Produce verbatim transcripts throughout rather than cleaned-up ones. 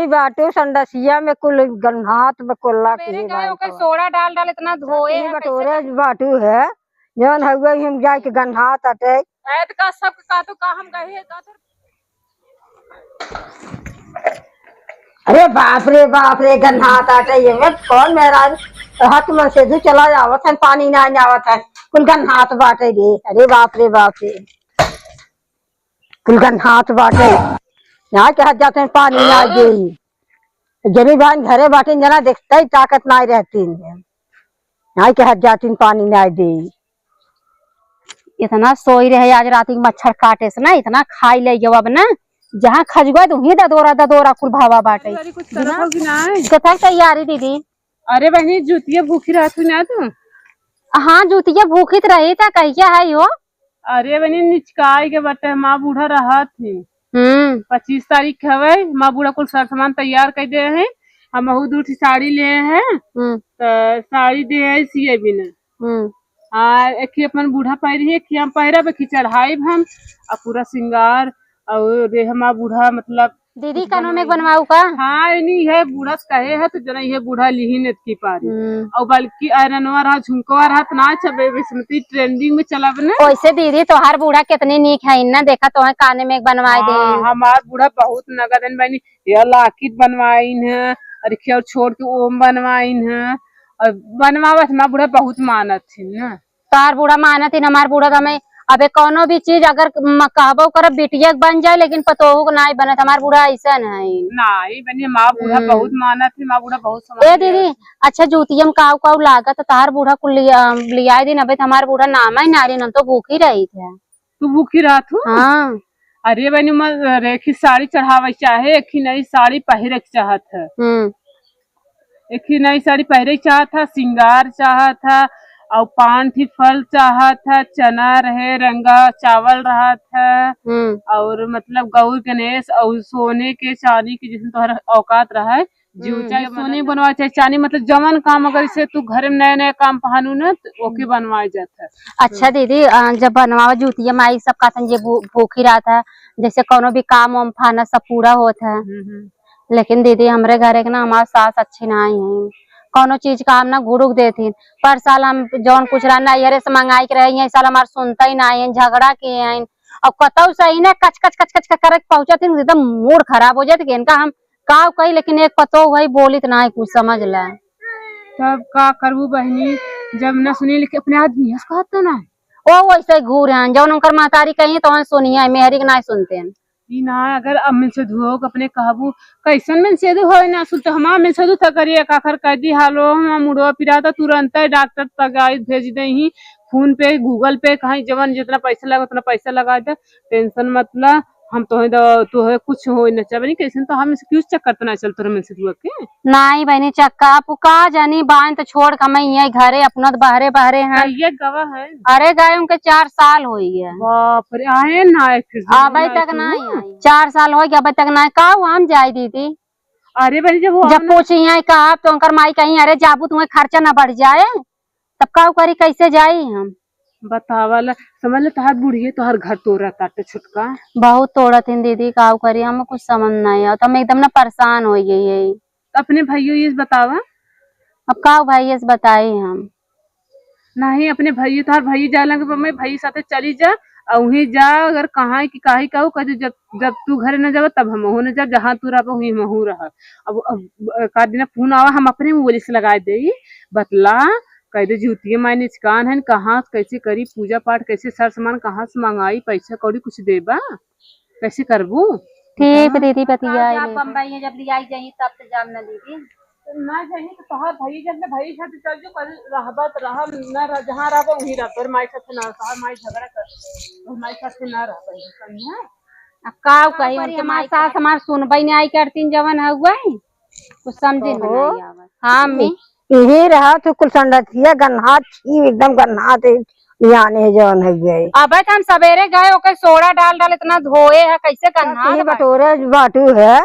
बाटू संडसिया में कुल गन्हात बा, कुल्ला सवेरे के गए बाई ओकर तो। सोडा डाल डाल इतना धोए है, बटोरे कैसे? बाटू है, जौन हउवे हम जाए के गन्हात आटे। ऐत का सब का तो का हम गए का तो। अरे बाप रे बाप रे, गन्हात आटे ये में कौन मेहरारू हाथ में से दू चला आवत है, पानी ना आवत है, कुल गन्हात बाटे रे। अरे बाप रे बाप रे। कुल गन्हात बाटे। यहाँ के हाथ जाते हैं, पानी ना देई। जनी बहन घरे बाटे, जना देखते ही ताकत ना रहती है। यहाँ के हाथ जाती, पानी ना देई। इतना सोई रहे, आज रात के मच्छर काटे से ना, इतना खाई ले गयो अब ना, जहाँ खजुआ तो वहीं ददोरा ददोरा कुल भावा बाटे। अरे, कुछ करत हो कि नाय? कथा तैयारी दीदी? अरे बहनी, जुतिया भूखी रहत हो ना तू? हाँ, जुतिया भूखी तो रही था, कहिया है हो? अरे बनी, निचकाई के बटे, माँ बूढ़ा रहत ही। हम्म। पच्चीस तारीख हवे, माँ बूढ़ा कुल सर सामान तैयार कर दे हैं। हम महू दू ठी साड़ी ले हैं, हम्म। तो साड़ी दे है सिए बिना। हम्म। आ एक ही अपन बूढ़ा पहिरी है, एक ही हम पहिरब, एक ही चढ़ाइब हम, आ पूरा सिंगार, और रे हमार बूढ़ा मतलब दीदी, कुछ कानों में बनवाई। बनवाऊ का? हाँ, इनी है बूढ़ा से कहे है, तो जना ये बूढ़ा लिही नेत की पारी। हम्म। और बल्कि आयरनवा रहा, झुमकवा रहा, तो ना छबे, बिस्मती trending में चलब ने। ओइसे दीदी, तोहार बूढ़ा कितनी नीक है ना, देखा तोहे काने में एक बनवाए दे। हाँ, हमार बूढ़ा बहुत नगद है बहनी, ये लाकिट बनवाइन है, और एक और छोड़ के ओम बनवाइन है, और बनवावत हमार बूढ़ा बहुत मानत है ना। तोहार बूढ़ा मानत ही न, हमार बूढ़ा तो हमें, अबे कौनो भी चीज अगर म-, कहबो करब बिटिया के बन जाए, लेकिन पतोहू के नाई बनत। हमार बूढ़ा ऐसन है। नाई बनिए, माँ बूढ़ा हम्म। बहुत मानत है, माँ बूढ़ा बहुत समझ ए गया। दीदी, अच्छा जूतिया में काऊ काऊ लागत, तोहार बूढ़ा कुल लिया, लियाए दिन, अबे तो हमार बूढ़ा नाम ही नारी, न तो भूखी रही थे। तू भूखी रहत हूँ? हाँ। अरे बहनी, मैं एक ही साड़ी चढ़ावे चाहे, एक ही नई साड़ी पहिरे के चाहत है। हम्म। एक ही नई साड़ी पहिरे के चाहत है, सिंगार चाहत है, और पान ठी फल चाहत है, चना रहे, रंगा चावल रहत है, हम्म। और मतलब गौर गणेश और सोने के चांदी के जैसे तोहर औकात रहे, हम्म। जूता सोने बनवा चाहे चांदी, मतलब जवन काम अगर इसे तू घरे में नया नया काम पहानू ना, तो ओके हम्म। बनवाए जात है। अच्छा हम्म। दीदी, अ, जब बनवावा जूतिया माई सब कहतन जे भू-, भूखी रहत है, जैसे कौनो भी काम वाम पहाना सब पूरा होत है। हम्म, हम्म। लेकिन दीदी, हमरे घरे के ना हमार सास अच्छी नाई है, कौनो चीज काम ना गुड़ुक देथिन। पर साल हम जौन कुछ रहा नैहरे से मंगाई के रहे, ये साल हमार सुनते ही नाई है, झगड़ा किए हैं। और कतौ से ही ना कच कच कच कच कच करके पहुंचत ही, एकदम मूड खराब हो जात कि इनका हम का कही, लेकिन एक पतो वही बोलित ना है कुछ, समझ ले। तब का करबू बहनी, जब ना सुनी लेकिन अपने आदमी हंस कहत तो ना। ओ वैसे घूर हैं, जौन उनकर महतारी कही तो वहीं सुनिए, मेहरी के ना सुनते हैं। ई ना, अगर अब मिलसेधुओ के अपने कहबू, कैसन मिलसेधु होए ना सुनते, हमार मिलसेधु त करिए काखर कर दी हालो, हमार मुड़वा पिराता, तुरंत डॉक्टर तक आई भेज दे ही, फोन पे, Google पे, कहीं जवन जितना पैसा लगा उतना पैसा लगा दे, टेंशन मत ला, हम तोहे द-, तोहे कुछ होए ना चाहे, कैसन तो हम इसे क्यों चक्कर तो ना चल तोरे मिलसेधुआ के। नाई बहनी चक्का, अब का जानी, बाइन तो छोड़ के मैं यहीं घरे, अपना तो बहरे बहरे हैं। कहिए गवा है? अरे गए उनके चार साल होई है। बाप रे, आए ना आए फिर से, अबे तक ना आई। चार साल हो गया, अबे तक ना आए। का हम जाए दीदी? अरे बहनी, जब वो जब आना पूछी है का, तो उनकर माई कहीं, "अरे जाबू, तुम्हें खर्चा ना बढ़ जाए।" तब का करी, कैसे जाई हम? बतावा ला, समझ ले, तोहार बुढ़िए तोहार घर तोड़ा ताटे छुटका। बहुत तोड़त हिन दीदी, का करी, हम कुछ समझ नहीं आवत, हम एकदम ना परेशान हो गई है। अपने भाइयों ये बतावा। अब का भाई ये बताई हम? नहीं, अपने भाई, तोहार भाई जाए लगे, मैं भाई साथे चली जा, और वहीं जा, अगर कहाँ की काहे कहू, कह दे, "जब, जब तू घरे न जाबे, तब हमहू न जाब, जहाँ तू रहबे, वहीं हमहू रहब।" अब, अब, का दिन फोन आवा, हम अपने मोबाइल से लगा दे, बतला, कह दे, "जूतिया माई निचकान है, कहाँ से कैसे करी पूजा पाठ, कैसे सर सामान कहाँ से मंगाई, पैसा कौड़ी कुछ देबा?" कैसे करबू? ठीक बा दीदी, बतिया आप ले। बम्बई में जब लियाई जाई तब तो जाम ना दीदी। ना जाई तो तोहार भाई जब ले भाई साथ चल जो, कल रहबा तो रहब, ना रह, जहाँ रहबा वहीं रह, तोर माई साथ ना, तोहार माई झगड़ा कर, तोर माई साथ ना रह पाई, समझा? अब का कही, करी, उनके हमार माई सास का हमार सुनबई नहीं आई करतीन जवन हउए, कुछ समझे में ओहो। नहीं आवत। हाँ अम्मी। इही रहा तू कुल संडथिया गन्हात छी, एकदम गन्हात है, लियाने है जवन है गए। अबे तो हम सवेरे गए, ओके सोडा डाल डाल इतना धोए है, कैसे गन्हात यही बा? बटोरे बाटू है,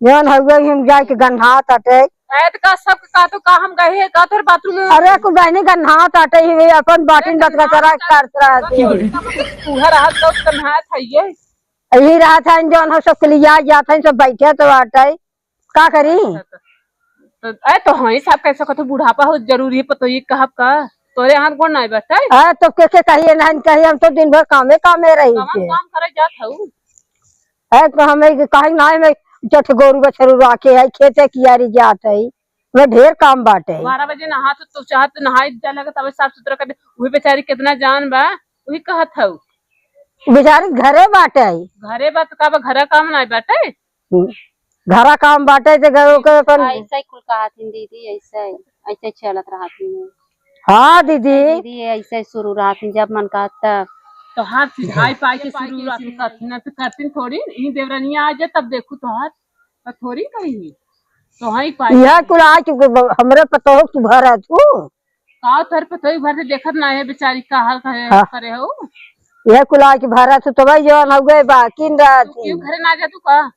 जवन है गए हम जाए के गन्हात आटे। ऐत का सब का तो का हम गए है, का तोर बाथरूम में? अरे कुल बहनी गन्हात आटे ही, वे अपन बाटिन बतका चरा करत रहती है। पूरा रहा तो गन्हात है ये। यही रहा था, जवन हम सब के लिया जात है, सब बैठे तो आटे। का करी? तो, ए, तो हई साहब कैसे कहते, बुढ़ापा हो जरूरी है, पतोही कहब का? तोरे हाथ गोड़ नाई बाटे। ए, तो के, के कहिए, नहीं कहिए, हम तो दिन भर कामे, कामे रही कवन के। काम करे जात हऊ? ए, तो हमें कहीं नाई, मैं जठ गोरू बछरू राखे है, खेते कियारी जात है, मैं ढेर काम बाटे। बारह बजे नहा तो, तो चाहत नहाई जा लगे, तबे साफ सुथरा कर दे। उहे बेचारी कितना जान बा, उही कहत हऊ। बेचारी घरे बाटे। घरे बा तो का बा, घरा काम नाई बाटे? हम्म। घरा काम बाटे तो गयो के अपन ऐसे ही कुल कहत हिन दीदी, ऐसे ही, ऐसे ही चलत रहत हिन। हाँ दीदी। दीदी ऐसे ही शुरू रहत हिन, जब मन कहत तब। तोहार सिखाई पाई के शुरू रहत हिन, करथिन ना तो करथिन थोड़ी, इही देवरनिया आ जाए तब देखू तोहार, तो थोड़ी करी। तो हई पाई यह कुल आज के ब-, हमरे पतोह तू भर है तू। का तोहरे पतोही भर से देखत ना है बेचारी, का हाल करे, हाँ। करे हो? यह कुल आज भरा तो तबे जवन हो गए बा, किन रात तू क्यों ही। घरे ना जा तू का?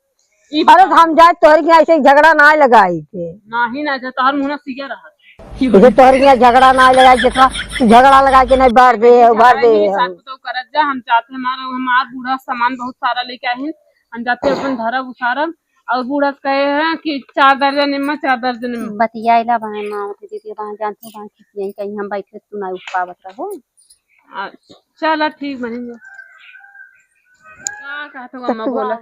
ई अरे बताओ। हम जाए तोहर के ऐसे झगड़ा ना लगाई के। नाही ना जा, तोहर मुंह ना सिया रहा। इसे तोहर के झगड़ा ना लगाई, जितना तू झगड़ा लगा के नहीं बार दे, बार दे नहीं, हम। सास तो करत जा, हम चाहते हमारा, हमार बूढ़ा सामान बहुत सारा लेके आए हैं, हम जाते अपन धरब उतारब, और बूढ़ा से कहे हैं कि चार दर्जन एम्मा, चार दर्जन एम्मा। बतियाइला बहन माँ, तो दीदी बहन जानते बहन खिसियाई कहीं हम बैठे तू ना उठ पावत रहो। आ, चला ठीक बहन जी। का कहत हो अम्मा, बोला।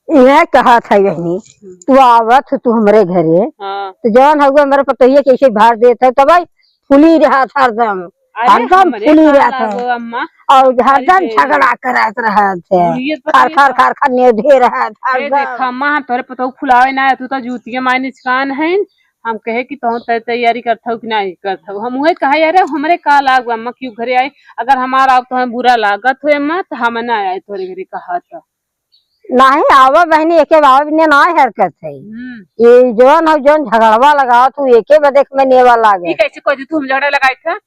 यह कहत है बहनी, हम्म। तू आवत हो तू हमरे घरे, हाँ। तो जवन हउए हमरे पतोहिया कैसे भार देत है, तो भाई फूली रहत हरदम। अरे, हरदम हमरे फूली का रहत है। लागो अम्मा? और हरदम अरे, झगड़ा करत रहत है। बुढ़िए तो खार, खार, खार, खार, नेढ़े रहत ए, हरदम। देख अम्मा, हम तोरे पतोह फुलावे ना, तू तो जूतिया माय निचकान है। हम कहे कि तोह तै-, तैयारी करत हऊ कि नाही करत हऊ। हम उहे कहा, "अरे, हमरे का लागो अम्मा, क्यों घरे आए? अगर हमार आव तो हमें बुरा लागत हो अम्मा, तो हम ना आए तोरे घरे," कहा तो। नाही, आवा बहनी, एके बाबा बिना ना हरकत है। हम्म। ये जौन हो, जौन झगड़वा लगावत हो, एके बदे में नेवा लागे। ई कैसे कह दी तू, हम झगड़ा लगाई था?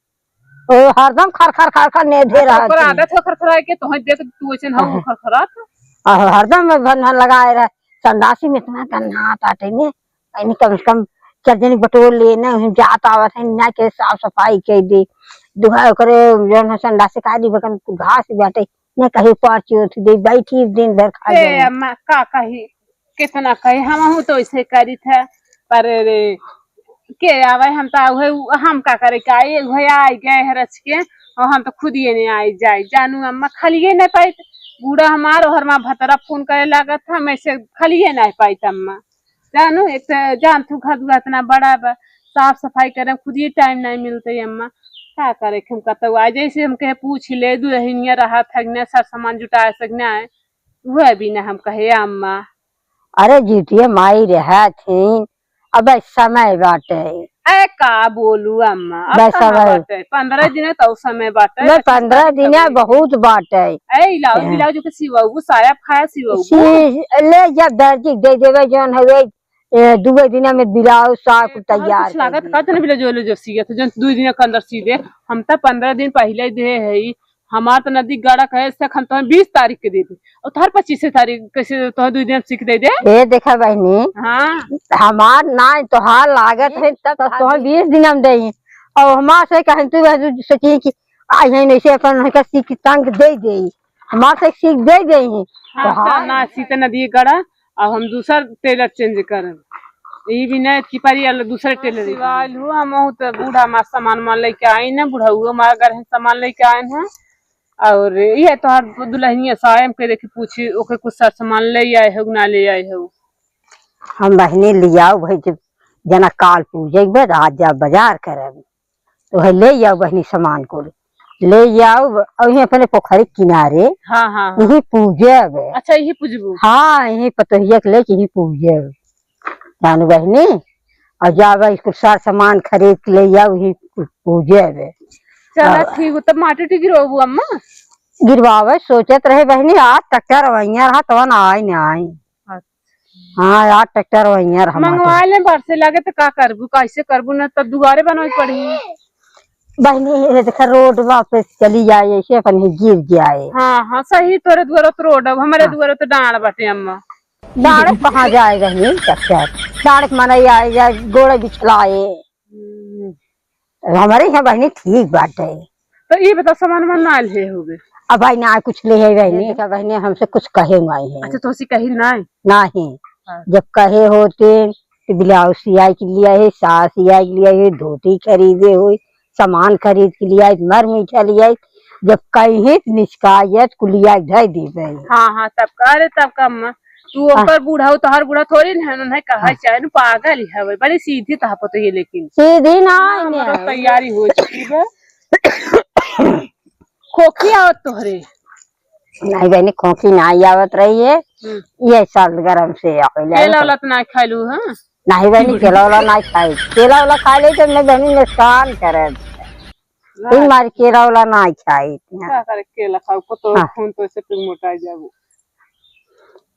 ओ, हरदम खर खर खर खर नेढ़े हाँ, तो रहत ओकर है। आदत हो खर खर आए के, तोहे देख तू ऐसे ना हो हाँ। खर खरात। आहो, हरदम में भन भन लगाए रहे। संडासी में इतना गन्हात आटे ने, यानी कम से कम चार जनी बटोर ले ना, हम जात आवत है, ना के साफ सफाई कर दे। दुहा ओकरे जौन है संडासी का दी बकन घास बाटे, ना कहीं पार चोट दे, बैठी दिन भर खा ए जाए। अम्मा, का कही, कितना कही, हमहू तो ऐसे करी था, पर रे, के आवे, हम तो उहे, हम का करे, का ये उहे आई गए हैं रच के, और हम तो खुद ये नहीं आई जाए, जानू अम्मा, खलिए नहीं पाई, बूढ़ा हमार, और हमार भतरा फोन करे लागत था, मैं से खलिए नहीं पाई अम्मा। जानू, एक तो जान तू घर दुआर इतना बड़ा बा, साफ सफाई करे खुद ही टाइम नहीं मिलते अम्मा, का करे हम कतौ आ, जैसे हम कहे पूछ ले, दुल्हनिया रहा था कि ना, सर सामान जुटाए सक ना है, वह भी ना हम कहे अम्मा। अरे जीतिए माई रहा थी, अब समय बाटे। ए का बोलू अम्मा, अब बस समय अब बाटे, पन्द्रह दिन तो समय बाटे, नहीं, पन्द्रह दिन बहुत बाटे। ए इलाज हाँ। ब्लाउज के सिवाऊ, साया फाया सिवाऊ। सी-, ले जा दर्जी दे देवे जौन हवे, ए, दुए दिना में ब्लाउज साग ए, तोहर तैयार कुछ कर लागत दे। का तने ब्लाउज वाले जो सियत, जौन दुई दिना के अंदर सी दे। हम त पन्द्रह दिन पहिले दे है, हमार त नदी गड़ा कहे से हम तोहे बीस तारीख के दे दे, और तोहर पच्चीस तारीख कैसे तोहे दुई दिन सीख दे दे। ए, देखा बहनी, हाँ। हमार ना तोहार लागत है, तब तोहे बीस दिन हम दे, और हमार से कहें तू, तू सोची कि आई है, नहीं से अपन उनका सीख तंग दे दे, हमार से सीख दे दे। हाँ, तो हाँ। ना सीते नदी गड़ा, अब हम दूसर टेलर चेंज करब। ई भी नहीं कि पारी अल-, दूसरे टेलर ही सिवाइल हो, हम बहुत बूढ़ा मार सामान मान लेके आइन है, बुढ़ऊ मार घर है सामान लेके आइन है। और ये तोहर दुल्हनिया सायम के देखी पूछी, ओके कुछ सर सामान ले आए हो, ना ले आए हो? हम बहनी लियाओ भाई, जब जना काल पूजे के बाद आज जा बाजार करब। तो है ले जाओ बहनी सामान को, ले जाओ, और यहीं अपने पोखरी किनारे, हाँ, हाँ, हाँ। यहीं पूजे अब। अच्छा, यहीं पूजबू? हाँ, यहीं पतोहिया के लेके यहीं पूजे अब। जानो बहनी, और जाओ इसको सार सामान खरीद के ले जाओ, यहीं पू-, पूजे अब। चला हाँ। ठीक हो, तब माटी उटी गिरवाबू अम्मा? गिरवावे सोचत रहे बहनी, आज ट्रैक्टर वहीं रहा, तवन आए ना आए। अच्छा। हाँ यार, ट्रैक्टर वहीं यार हमारे। मंगवा ले, बरसे लगे तो का करबू, कैसे करबू, ना तो दुआरे बनवाई पड़ी। बहनी, ये देखा रोड वापस चली जाए, ऐसे अपन ही गिर जाए। हाँ, हाँ, सही, तोरे दुआरे तो रोड, अब हमारे हाँ। दुआरे तो डांड बाटे अम्मा। डांड कहाँ जाए बहनी, ट्रैक्टर? डांड के मने आए जाए, गोड़े बिछलाए। हम्म। अब हमारे यहाँ बहनी ठीक बाटे। तो ये बताओ, सामान वामान ना ले होगे? अब भाई ना कुछ ले है बहनी, हम्म। का बहनी हमसे कुछ कहे नहीं है। अच्छा, तो उसी कही नहीं? नहीं। हाँ। जब कहे होते तो ब्लाउज सियाई के लियाए, साया सियाई के लियाए, धोती खरीदे होई, सामान खरीद के लियाए, मर मीठा लियाए, जब कहीं तो निचकायत कुलिया धै दीबे। हाँ, हाँ, तब का, अरे तब का अम्मा, तू हाँ। ओकर बूढ़ा हो, तोहर बूढ़ा थोड़ी न है, उन्हें कहा हाँ। चाहे न पागल ही हवे, बड़ी सीधी तहा पतो ये लेकिन। सीधी ना हाँ, है, मतलब तैयारी हो चुकी बा। खोखी आवत तोहरे? नहीं बहनी, खोखी ना आवत रही है। हम्म। ये साल गरम से आवेला। केला वाला तो ना खालू, हाँ? नहीं बहनी, केला वाला ना खाई। केला वाला खा ले तो मैं बहनी नुकसान करे। ना। तीन बार केला वाला ना खाई। का करे केला खाऊ, को तो हाँ। खून तो से फिर मोटा जाबू।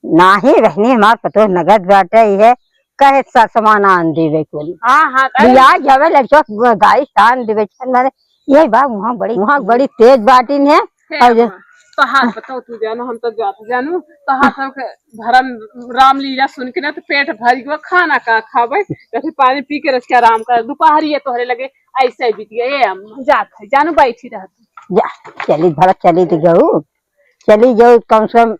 नाही बहनी, हमार पतोह नगद बाटे, इहे कहे सा सामान आन देवे कुल। हाँ, हाँ, अरे। बियाह जावे लड़कियों के गाय आन देवे छन, मारे ये बा वहाँ बड़ी, वहाँ बड़ी तेज बाटिन है। हे और जो अम्मा, तो हाथ बताओ तू जानो, हम तो जात जानू, तो हाथ हम के धर्म रामलीला सुन के ना तो पेट भर गयो, खाना का खाबे, जैसे पानी पी के रच के आराम कर, दोपहर ये तोहरे लगे ऐसे ही बीत गया। ए अम्मा, जात है, जानू बैठी रह तू। जा, चली भला चली तो गऊ। चली जाओ, कम से कम,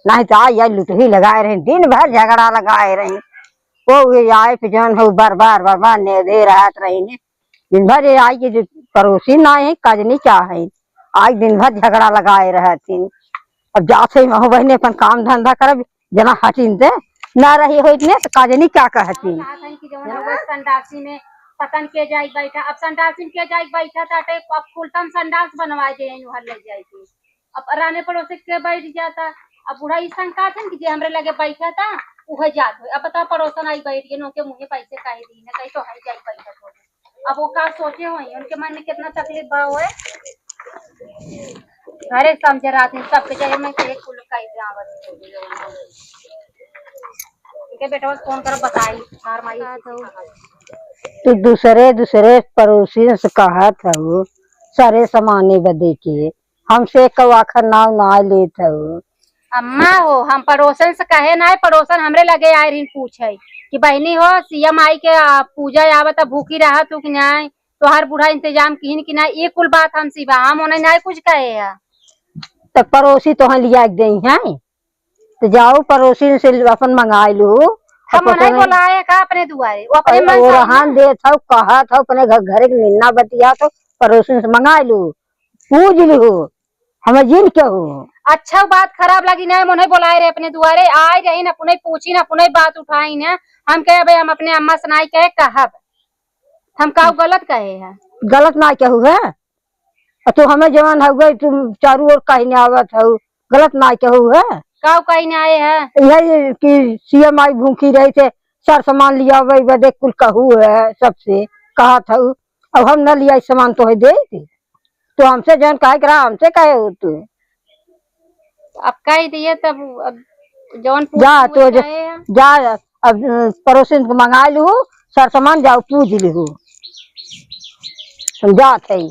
नहीं तो आई, आई लुटही लगाए रही, दिन भर झगड़ा लगाए रही। वो ये आए पे जौन हो, बार बार, बार बार नेदे रहत रही ने। दिन भर ये आई के जो पड़ोसी ना है, कजनी क्या है, आई दिन भर झगड़ा लगाए रहती। अब जात है, वहाँ बहने अपन काम धंधा करब, जना हटिन ते, ना रही हो इतने, तो कजनी क्या कहती। चाहत हन कि जौन है, वो संडासी में पतन के जाई बैठा, अब संडासी में के जाई बैठा, ताटे अब कुलतम संडास बनवा दे, वहाँ ले जाए के। अब राने पड़ोसे के बैठ जाता। अब बूढ़ा ई शंका थन कि जे हमरे लगे बैठा था, उहे जात होई। अब बता, पड़ोसन आई बैठ गए, उनके मुँहे पैसे काहे दी ना, कहीं तो हई जाई बैठत हो। अब वो का सोचे होई, उनके मन में कितना तकलीफ बा होए। अरे समझे रात में सबके जगह में से एक कुल का ही आवत। इनके बेटवा फोन कर बताई, मार माई। तू दूसरे दूसरे पड़ोसी से कहत हऊ, सरे समाने बदे के, हमसे कौ आखर नाव ना लेत हऊ। अम्मा हो, हम पड़ोसन से कहे ना, पड़ोसन हमरे लगे आए रही पूछे कि बहनी हो, सीएम आई के, आ, पूजा आवत, भूखी रहत हू कि नाई, तोहार बूढ़ा इंतजाम किहिन कि नाई, ये कुल बात हमसे बा, हम उन्हें नाई कुछ कहे है। तो पड़ोसी तोहे लिया के देई हैं, तो जाओ पड़ोसी से अपन मंगाई लू। हम उन्हें बोलाए का अपने दुआरे, वो अपने मन से ओरहान देत हऊ, कहत हऊ, अपने घर, घरे के निन्ना बतिया तो पड़ोसी से मंगाई लू, पूज लू। हमें जिन केहू। अच्छा, बात खराब लगी ना, हम उन्हें बोलाए रहे अपने दुआरे, आए रही ना, अपने पूछी ना, अपने बात उठाई ना। हम कहे, "अबे हम अपने अम्मा से नाई कहे, कहब।" हम काऊ गलत कहे हैं? गलत ना केहू है। आ तू हमें जवान हो गई, तू चारू ओर कहीं नहीं आवत हो, गलत ना केहू है। काऊ कहीं नहीं आए हैं? यही कि सीएम आई भूखी रही थे, सर सामान लिया वही बदे कुल कहू है सबसे, कहत हऊ। अब हम न लिया सामान तो है दे दी। तो हमसे जौन कहे के रहा, हमसे कहे हो तू। अब कह दिए तब, अब जौन पूछ जा, पूछ तो ज-, कहे हैं। जा, अब, अ, पड़ोसिन को मंगा लू, सर सामान जाओ पूज लिहू। हम जात है।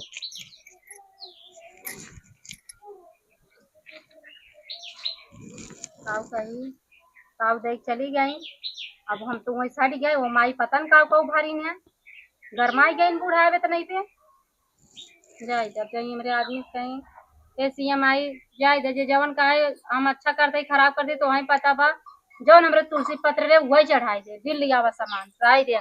काऊ कही, काऊ देख चली गई। अब हम तो वहीं सट गए, वो माई पता न काऊ काऊ भारी ने गरमाई गई बूढ़ा आवे तो नहीं पे। जाए, जब जाई हमरे आदमी से कहीं, "ए सीएम आई, जाए दे, जे जवन कहे हम अच्छा कर दे, खराब कर दे, तो वहीं पता बा, जौन हमरे तुलसी पत्र रहे, वही चढ़ाई दे, दिल लियावा सामान, राय दे।"